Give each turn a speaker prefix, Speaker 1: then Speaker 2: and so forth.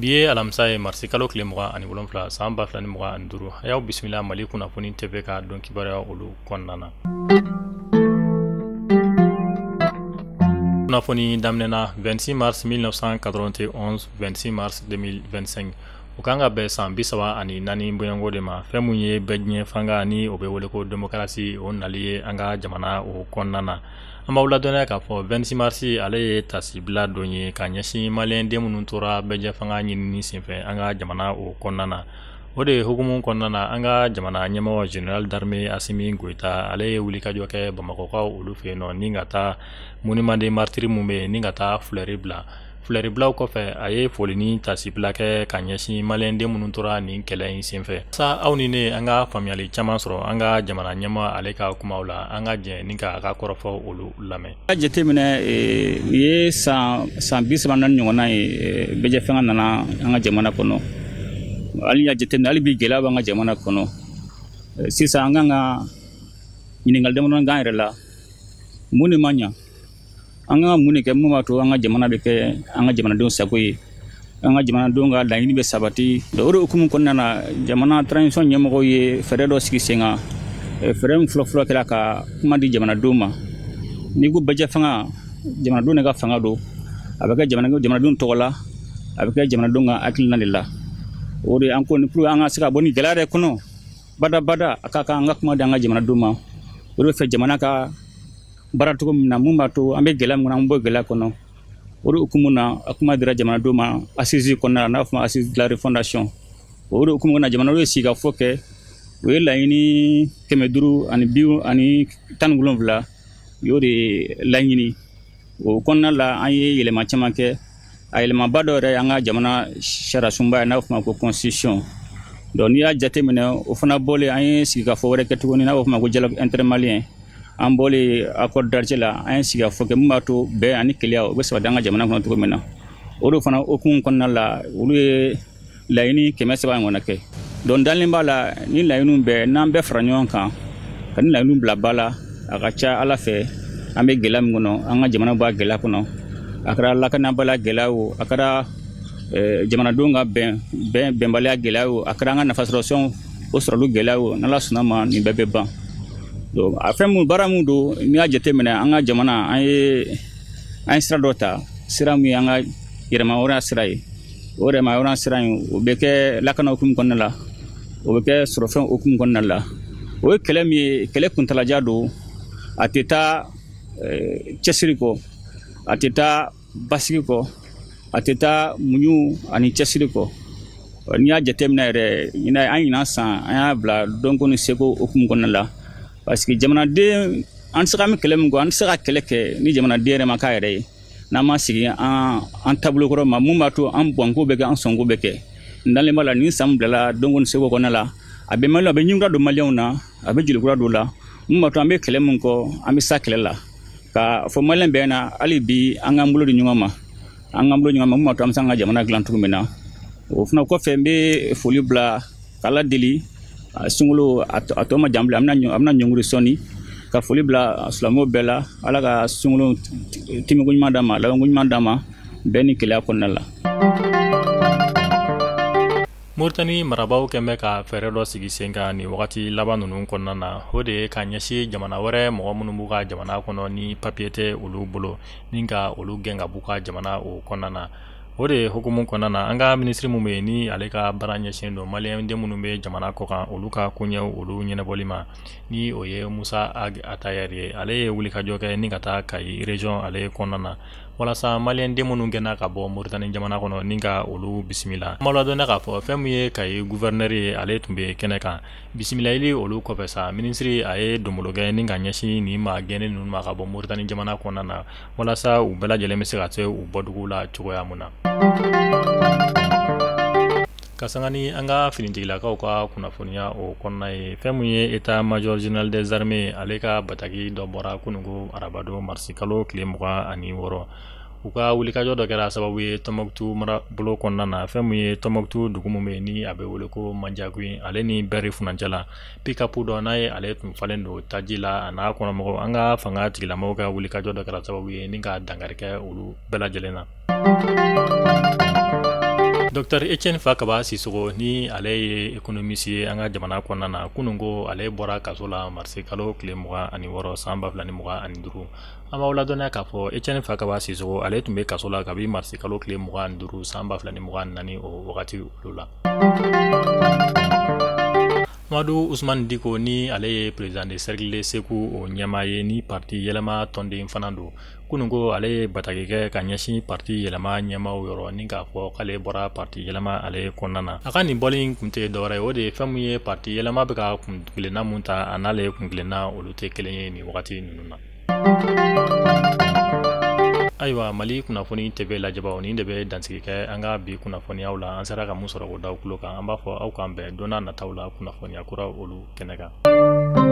Speaker 1: Bi ye alamisa ye, marisi kalo tile 27, san 2025. A y'aw bisimila Mali Kunnafoni TV ka don kibaruya olu kɔnɔna na. Kunnafoni daminɛna 26 mars 1991, 26 mars 2025, o kan ka bɛn san 34 bɔɲɔgɔnko de ma. Fɛn mun ye bɛɛ diɲɛ fanga ni o bɛ wele ko demokarasi, o nali ye an ka jamana o kɔnɔna na. An b'aw ladɔnniya k'a fɔ 26 mars, ale ye tasibila don ye ka ɲɛsin maliyɛn den minnu tora bɛɛjɛ fanga ɲinini senfɛ an ka jamana o kɔnɔna na. O de hukumu kɔnɔna na, an ka jamana ɲɛmɔgɔ général d'armée Asimi Goyita, ale ye wulikajɔ kɛ Bamakɔkaw olu fɛ yen nɔ, ni ka taa monument des martyrs mun bɛ yen, ni ka taa fleur bila. Fleur bilaw kɔfɛ, a ye foli ni tasibila kɛ ka ɲɛsin maliyɛn den minnu tora nin kɛlɛ in senfɛ. Sa aw ni ne, an ka faamuyali caman sɔrɔ an ka jamana ɲɛmaa ale ka kumaw la. An ka jɛ ni ka a ka kɔrɔfɔ olu lamɛn.
Speaker 2: A jateminɛ, nin ye san 34 ɲɔgɔnna ye bɛɛjɛ fanga nana an ka jamana kɔnɔ. Hali y'a jateminɛ, hali bi gɛlɛya b'an ka jamana kɔnɔ. Sisan an kan ka ɲininkali damadɔ k'an yɛrɛ la. Mun de ma ɲa? An ka mun de kɛ mun b'a to an ka jamana bɛ kɛ an ka jamanadenw sago ye, an ka jamanadenw ka laɲini bɛ sabati? O de hukumu kɔnɔna na, jamana transition ɲɛmɔgɔw ye fɛɛrɛ dɔ sigi sen kan. Fɛɛrɛ min fɔlɔ-fɔlɔ kɛra ka kuma di jamanadenw ma. N'i ko bɛɛjɛ fanga, jamanadenw de ka fanga don. A bɛ kɛ jamanadenw tɔgɔ la, a bɛ kɛ jamanadenw ka hakilina de la. O de an ko ni pour an ka se ka bɔ nin gɛlɛya yɛrɛ kɔnɔ badabada, a ka kan an ka kuma di an ka jamanadenw ma. O de bɛ fɛ jamana ka baara cogo min na, mun b'a to an bɛ gɛlɛya min kɔnɔ, an bɛ bɔ gɛlɛya kɔnɔ. O de hukumu na, a kuma dira jamanadenw ma assise kɔnɔna la, n'a fɔ assise de la refondation. O de hukumu kɔnɔna na, jamanadenw ye sigikafɔ kɛ. O ye laɲini 517, u y'o de laɲini. O kɔnɔna la, an ye yɛlɛma caman kɛ. A yɛlɛmaba dɔ yɛrɛ ye an ka jamana sariyasunba ye, n'a fɔ ma ko constitution. Donc n'i y'a jateminɛ, o fana bɔlen, an ye sigikafɔ wɛrɛ kɛ tuguni, n'a b'a fɔ ma ko dialogue intermalien. An bɔlen accord d'Alger la, an ye sigikafɔ kɛ mun b'a to bɛn ani kelenya o bɛ sabati an ka jamana kɔnɔ cogo min na. O de fana hukumu kɔnɔna la, olu ye laɲini 300 ɲɔgɔnna kɛ. Donc dalen b'a la, ni laɲiniw bɛɛ n'an bɛɛ fara ɲɔgɔn kan ka ni laɲiniw bila ba la, a ka ca Ala fɛ, an bɛ gɛlɛya min kɔnɔ, an ka jamana b'a gɛlɛya kɔnɔ. A kɛra lakanabaliya gɛlɛya o, a kɛra jamanadenw ka bɛnbaliya gɛlɛya o, a kɛra an ka nafasɔrɔsɔn o sɔrɔli gɛlɛya o, n'Ala sɔnna ma, nin bɛɛ bɛ ban. Donc a fɛn mun baara mun don, n'i y'a jateminɛ, an ka jamana, an ye sira dɔ ta, sira min ye an ka yɛrɛmahɔrɔnya sira ye. O yɛrɛmahɔrɔnya sira in, o bɛ kɛ lakana hukumu kɔnɔna la, o bɛ kɛ sɔrɔfɛn hukumu kɔnɔna la. O ye kɛlɛ min ye, kɛlɛ kuntalajan don, a tɛ taa cɛsiri kɔ, a tɛ taa basigi kɔ, a tɛ taa muɲu ani cɛsiri kɔ. N'i y'a jateminɛ yɛrɛ, ɲinan, an ɲinan san, an y'a bila dɔnko ni seko hukumu kɔnɔna la. Parce que jamanaden, an tɛ se ka, an bɛ kɛlɛ min kɔ, an tɛ se ka kɛlɛ kɛ ni jamanaden yɛrɛ ma k'a yɛrɛ ye. N'an ma sigi an taabolo kɔrɔ ma, mun b'a to an bɔnko bɛ kɛ, an sɔnko bɛ kɛ. N dalen b'a la, nin san bilala dɔnko ni seko kɔnɔna la, a bɛ Mali, a bɛ ɲugun don maliyɛnw na, a bɛ joli kura don la, mun b'a to an bɛ kɛlɛ min kɔ, an bɛ sa kɛlɛ la. Ka fɔ maliyɛn bɛɛ na, hali bi an k'an bolo di ɲɔgɔn ma, an k'an bolo di ɲɔgɔn ma, mun b'a to an bɛ se an ka jamana dilan cogo min na. O fana kɔfɛ, n bɛ foli bila k'Ala deli, sunkalo a tɔ ma jan bilen, an bɛna ɲɔngiri sɔɔni, ka foli bila silamɛw bɛɛ la. Ala ka sunkalo tɛmɛko ɲuman d'an ma, labanko ɲuman d'an ma, bɛɛ ni kelenya kɔnɔna la.
Speaker 1: Moritani marabaaw kɛn bɛ ka fɛɛrɛ dɔ sigi sen kan nin wagati laban ninnu kɔnɔna na. O de ye ka ɲɛsin jamana wɛrɛ mɔgɔ minnu b'u ka jamana kɔnɔ ni papiye tɛ olu bolo, ni ka olu gɛn ka b'u ka jamana o kɔnɔna na. O de hukumu kɔnɔna na, an ka minisiri mun bɛ yen ni ale ka baara ɲɛsin don maliyɛn den minnu bɛ jamana kɔ kan, olu ka koɲɛw olu ɲɛnabɔli ma, ni o ye Musa Ag Atayɛri ye, ale ye wulikajɔ kɛ ni ka taa Kayi région ale kɔnɔna na, walasa maliyɛn den minnu gɛnna ka bɔ Moritani jamana kɔnɔ, ni ka olu bisimila. An b'a ladɔnniya k'a fɔ fɛn min ye Kayi gouverneur ye, ale tun bɛ kɛnɛ kan. Bisimilayili olu kɔfɛ sa, minisiri a ye donbolo kɛ ni ka ɲɛsin nin maa gɛnnen ninnu ma ka bɔ Moritani jamana kɔnɔna na, walasa u bɛɛ lajɛlen bɛ se ka se u bɔdugu la cogoya mun na. Ka sanga ni an ka finitigilakaw ka kunnafoniya o kɔnɔna ye, fɛn mun ye état major général des armées, ale ka bataki dɔ bɔra kununko arabadon, marisi kalo tile 26. U ka wulikajɔ dɔ kɛra sababu ye Tɔnbɔkutu marabolo kɔnɔna na. Fɛn mun ye Tɔnbɔkutu dugu mun bɛ yen ni a bɛ wele ko Mandiaguin, ale ni Bɛri furancɛ la, pick-up dɔ n'a ye ale tun falen don taji la, a n'a kɔnɔmɔgɔw, an ka fanga tigilamɔgɔw ka wulikajɔ dɔ kɛra sababu ye ni ka dankari kɛ olu bɛɛ lajɛlen na. Docteur Etienne Fakaba Sisoko, ni ale ye économiste ye an ka jamana kɔnɔna na, kunun ko ale bɔra kaso la marisi kalo tile 26 san 2025. An b'aw ladɔnniya k'a fɔ Etienne Fakaba Sisoko, ale tun bɛ kaso la kabi marisi kalo tile 25 san 2024, o wagati olu la. Mamadu Usmani Diko, ni ale ye président de cercle de Segu o ɲɛmaa ye, ni parti Yɛlɛma tɔnden fana don, kunun ko ale ye bataki kɛ ka ɲɛsin parti Yɛlɛma ɲɛmaaw yɔrɔ, ni k'a fɔ k'ale bɔra parti Yɛlɛma ale kɔnɔna na. A ka nin bɔli in kun tɛ dɔwɛrɛ ye, o de ye fɛn min ye parti Yɛlɛma bɛ ka kuntilenna mun ta, a n'ale kuntilenna olu tɛ kelen ye nin wagati ninnu na. Ayiwa, Mali Kunnafoni TV lajɛbaw, nin de bɛ dansigi kɛ an ka bi kunnafoniyaw la. An sera ka mun sɔrɔ k'o da tulo kan, an b'a fɔ aw k'an bɛn don n'a nataw la kunnafoniya kura olu kɛnɛ kan.